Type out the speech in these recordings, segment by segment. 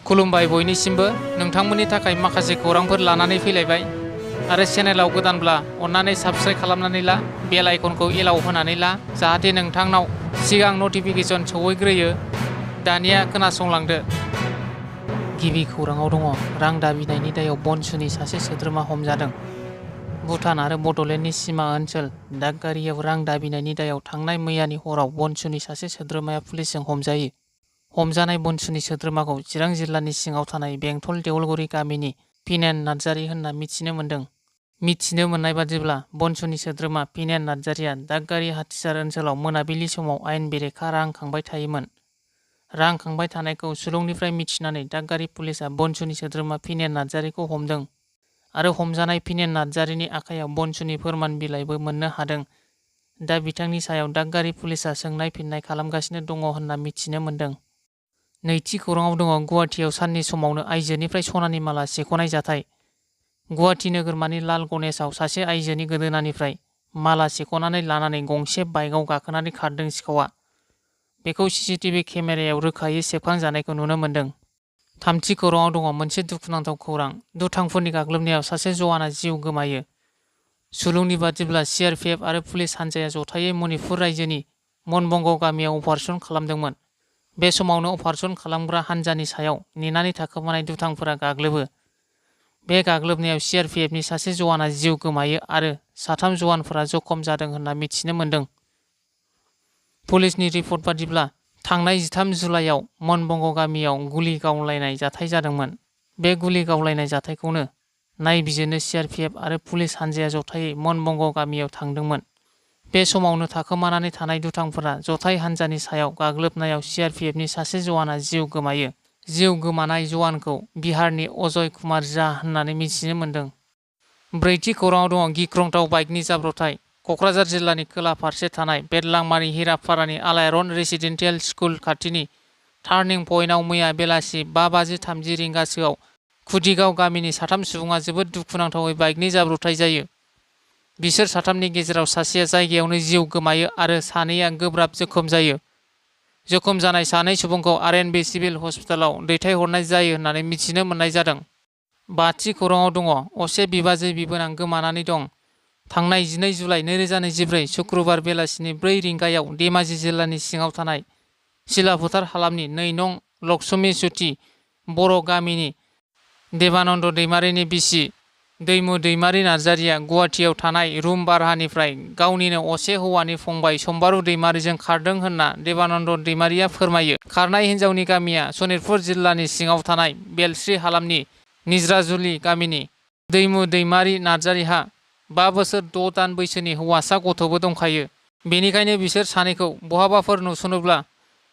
खुलुमबाय बयनिसिमबो नोंथांमोननि थाखाय माखासे खौरांफोर लानानै फैलायबाय आरो चेनेलाव गोदानब्ला अन्नानै साबस्क्राइब खालामनानै ला बेल आइकनखौ एलाव होनानै ला जाहाथे नोंथांनाव सिगां नटिफिकेसन सौहैग्रोयो। दानिया खोनासंलांदो। गिबि खौराङाव दङ रां दाबिनायनि दायाव बनसुनि सासे सोद्रोमा हमजादों। भुटान आरो बड'लेण्डनि सिमा ओनसोल दागगारियाव रां दाबिनायनि दायाव थांनाय मैयानि हराव बनसुनि सासे सोद्रोमाया पुलिसजों हमजायो। हमजानाय बनसुनि सोद्रोमाखौ चिरां जिल्लानि सिङाव थानाय बेंटल देउलगुरि गामिनि पिनेन नार्जारी होनना मिथिनो मोन्दों। मिथिनो मोननाय बादिब्ला बनसुनि सोद्रोमा पिनेन नार्जारीया दागगारि हाथिसार ओनसोलाव मोनाबिलि समाव आयेन बेरेखा रां खांबाय थायोमोन। रां खांबाय थानायखौ सुलुंनिफ्राय मिथिनानै दागगारि पुलिसआ बनसुनि सोद्रोमा पिनेन नार्जारीखौ हमदों आरो हमजानाय पिनेन नार्जारीनि आखायाव बनसुनि फोरमान बिलाइबो मोननो हादों। दा बिथांनि सायाव दागगारि पुलिसआ सोंनाय फिननाय खालामगासिनो दङ होनना मिथिनो मोन्दों। नैथि खौराङाव दङ गुवाहाटीआव साननि समावनो आइजोनिफ्राय सनानि माला सेख'नाय जाथाय। गुवाहाटी नोगोरमानि लाल गणेशआव सासे आइजोनि गोदोनानिफ्राय माला सेख'नानै लानानै गंसे बाइकआव गाखोनानै खारदों सिखावआ। बेखौ सीसीटीवी केमेरायाव रोखायै सेबखांजानायखौ नुनो मोन्दों। थामथि खौराङाव दङ मोनसे दुखुनांथाव खौरां। दुथांफोरनि गाग्लोबनायाव सासे जवाना जिउ गोमायो। सुलुंनि बादिब्ला सीआरपीएफ आरो पुलिस हान्जाया जथायै मणिपुर रायजोनि मनबंग गामियाव अपारेसन खालामदोंमोन। बे समावनो अपारेसन खालामग्रा हान्जानि सायाव नेनानै थाखोमानाय दुथांफोरा गाग्लोबो। बे गाग्लोबनायाव सीआरपीएफनि सासे जवाना जिउ गोमायो आरो साथाम जवानफोरा जखम जादों होनना मिथिनो मोन्दों। पुलिसनि रिपर्ट बादिब्ला थांनाय 13 जुलाइआव मनबंग गामियाव गुलि गावलायनाय जाथाय जादोंमोन। बे गुलि गावलायनाय जाथायखौनो नायबिजिरनो सीआरपीएफ आरो पुलिस हान्जाया जथायै मनबंग गामियाव थांदोंमोन। बे समावनो थाखोमानानै थानाय दुथांफोरा जथाय हान्जानि सायाव गाग्लोबनायाव सीआरपीएफनि सासे जवाना जिउ गोमायो। जिउ गोमानाय जवानखौ बिहारनि अजय कुमार झा होननानै मिथिनो मोन्दों। ब्रैथि खौराङाव दङ गिख्रंथाव बाइकनि जाब्रबथाय। क'क्राझार जिल्लानि खोला फारसे थानाय बेदलांमारि हिरापारानि आलायारन रेसिडेन्सियेल स्कुल खाथिनि टार्निं पइन्टआव मैया बेलासि 5:30 रिंगासोआव खुदिगाव गामिनि साथाम सुबुङा जोबोद दुखुनांथावै बाइकनि जाब्रबथाय जायो। बिसोर साथामनि गेजेराव सासेया जायगायावनो जिउ गोमायो आरो सानैया गोब्राब जोखोम जायो। जोखोम जानाय सानै सुबुंखौ आरएनबि सिभिल हस्पिटालाव दैथायहरनाय जायो होननानै मिथिनो मोननाय जादों। बाथि खौराङाव दङ असे बिबाजै बिबोनां गोमानानै दं। थांनाय 12 जुलाइ 2024 शुक्रबार बेलासिनि 4 रिंगायाव धेमाजि जिल्लानि सिङाव थानाय सिलाफोथार हालामनि 2 नं लक्ष्मी सुति बर' गामिनि देबानन्द दैमारिनि बिसि दैमु दैमारि नार्जारीया गुवाहाटीआव थानाय रुम भारानिफ्राय गावनिनो असे हौवानि फंबाय सम्बारू दैमारिजों खारदों होनना देबानन्द दैमारिया फोरमायो। खारनाय हिन्जावनि गामिया सनितपुर जिल्लानि सिङाव थानाय बेलस्रि हालामनि निज्राजुलि गामिनि दैमु दैमारि नार्जारीहा 5 बोसोर 6 दान बैसोनि हौवासा गथ'बो दंखायो। बेनिखायनो बिसोर सानैखौ बहाबाफोर नुसनोब्ला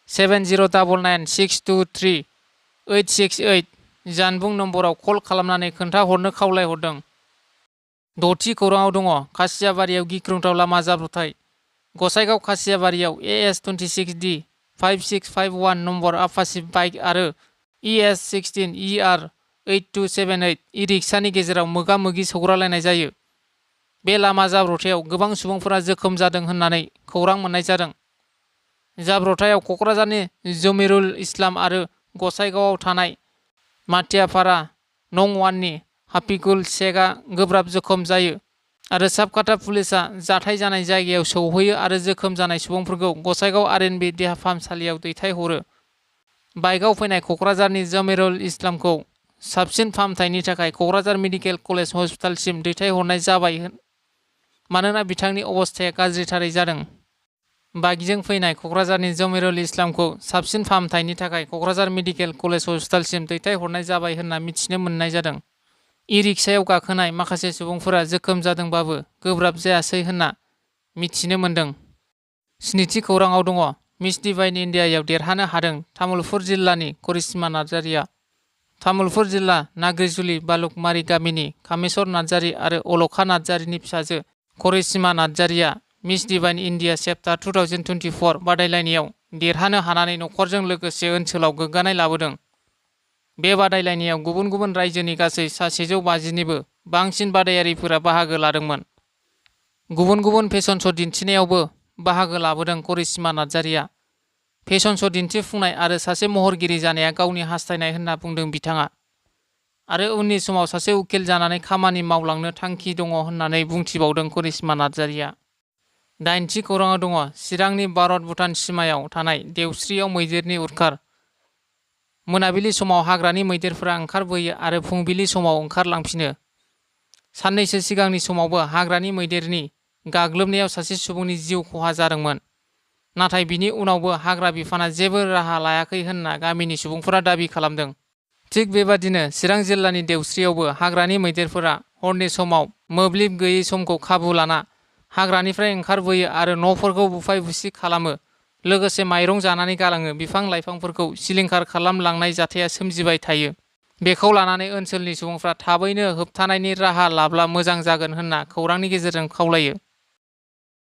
7099623868 जानबुं नम्बराव कल खालामनानै खोन्थाहरनो खावलायहरदों। द'थि खौराङाव दङ खासियाबारियाव गिख्रंथाव लामा जाब्रबथाय। Gossaigaon खासियाबारियाव AS26D 5651 number Apache bike आरो ES16 ER 8278 ई-रिक्सानि गेजेराव मोगा-मोगि सौग्रावलायनाय जायो। बे लामा जाब्रबथायाव गोबां सुबुंफोरा जोखोम जादों होननानै खौरां मोननाय जादों। जाब्रबथायाव क'क्राझारनि जमिरुल इस्लाम आरो गसाइगावआव थानाय माथियापारा नं 1 नि हाफिकुल शेखआ गोब्राब जोखोम जायो आरो साबकाटा पुलिसआ जाथाय जानाय जायगायाव सौहैयो आरो जोखोम जानाय सुबुंफोरखौ गसाइगाव आरएनबि देहा फाहामसालियाव दैथायहरो। बाइकआव फैनाय क'क्राझारनि जमिरुल इस्लामखौ साबसिन फाहामथायनि थाखाय क'क्राझार मेडिकेल कलेज हस्पिटालसिम दैथायहरनाय जाबाय मानोना बिथांनि अबस्थाया गाज्रिथारै जादों। बाइकजों फैनाय क'क्राझारनि जमिरुल इस्लामखौ साबसिन फाहामथायनि थाखाय क'क्राझार मेडिकेल कलेज हस्पिटालसिम दैथायहरनाय जाबाय होनना मिथिनो मोननाय जादों। ई-रिक्सायाव गाखोनाय माखासे सुबुंफोरा जोखोम जादोंबाबो गोब्राब जायासै होनना मिथिनो मोन्दों। स्निथि खौराङाव दङ मिस डिभाइन इन्डियायाव देरहानो हादों तामुलपुर जिल्लानि करिश्मा नार्जारीया। तामुलपुर जिल्ला नाग्रिजुलि बालुकमारि गामिनि कामेश्वर नार्जारी आरो अलखा नार्जारीनि फिसाजो करिश्मा नार्जारीया मिस डिभाइन इन्डिया चेप्टार 2024 बादायलायनायाव देरहानो हानानै नखरजों लोगोसे ओनसोलाव गोग्गानाय लाबोदों। बे बादायलायनायाव गुबुन गुबुन रायजोनि गासै 750निबो बांसिन बादायारिफोरा बाहागो लादोंमोन। गुबुन गुबुन फेशन श' दिन्थिनायावबो बाहागो लाबोदों करिश्मा नार्जारीया। फेशन श' दिन्थिफुंनाय आरो सासे महरगिरि जानाया गावनि हास्थायनाय होनना बुंदों बिथाङा। आरो उननि समाव सासे उकिल जानानै खामानि मावलांनो थांखि दङ होननानै बुंथिबावदों करिश्मा नार्जारिया। 8थि खौराङाव दङ चिरांनि भारत भुटान सिमायाव थानाय देवस्रियाव मैदेरनि उदखार। मोनाबिलि समाव हाग्रानि मैदेरफोरा ओंखारबोयो आरो फुंबिलि समाव ओंखारलांफिनो। साननैसो सिगांनि समावबो हाग्रानि मैदेरनि गाग्लोबनायाव सासे सुबुंनि जिउ खहा जादोंमोन। नाथाय बिनि उनावबो हाग्रा बिफाना जेबो राहा लायाखै होनना गामिनि सुबुंफोरा दाबि खालामदों। थिग बेबादिनो चिरां जिल्लानि देवस्रियावबो हाग्रानि मैदेरफोरा हरनि समाव मोब्लिब गैयै समखौ खाबु लाना हाग्रानिफ्राय ओंखारबोयो आरो न'फोरखौ बुफाय बुसि खालामो, लोगोसे माइरं जानानै गालाङो। बिफां लाइफांफोरखौ सिलिंखार खालामलांनाय जाथाया सोमजिबाय थायो। बेखौ लानानै ओनसोलनि सुबुंफ्रा थाबैनो होबथानायनि राहा लाब्ला मोजां जागोन होनना खौरांनि गेजेरजों खावलायो।